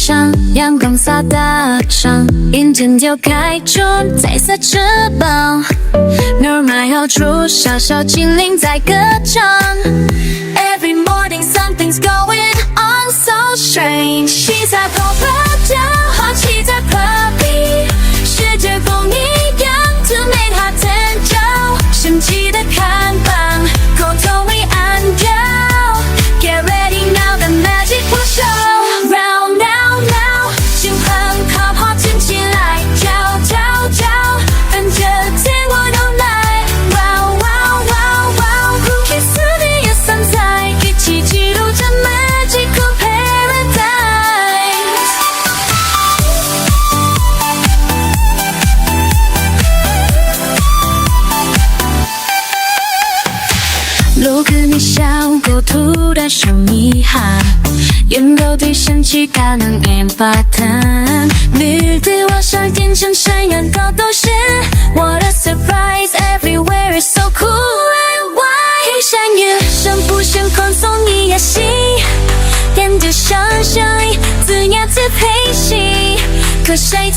上，陽光灑大場，迎接就開春，彩色翅膀，鳥兒好處，小小精靈在歌唱。Every morning something's going on, so strange。七彩泡泡叫，好奇在破壁，世界風一樣，甜美哈天叫，神奇的看板，口頭會按掉。Get ready now, the magic will show. Round now now，心很泡泡聽起來，跳跳跳，跟着聽我都來。Wow wow wow wow，酷奇的色彩，一起記錄這 magical paradise。路過你小狗突然說你好，煙頭對神奇可能引發疼。你對我像變成山羊高都是 What a surprise, everywhere is so cool and wild。黑山月上不想寬鬆你也行，跟着想象自然自配戲，可誰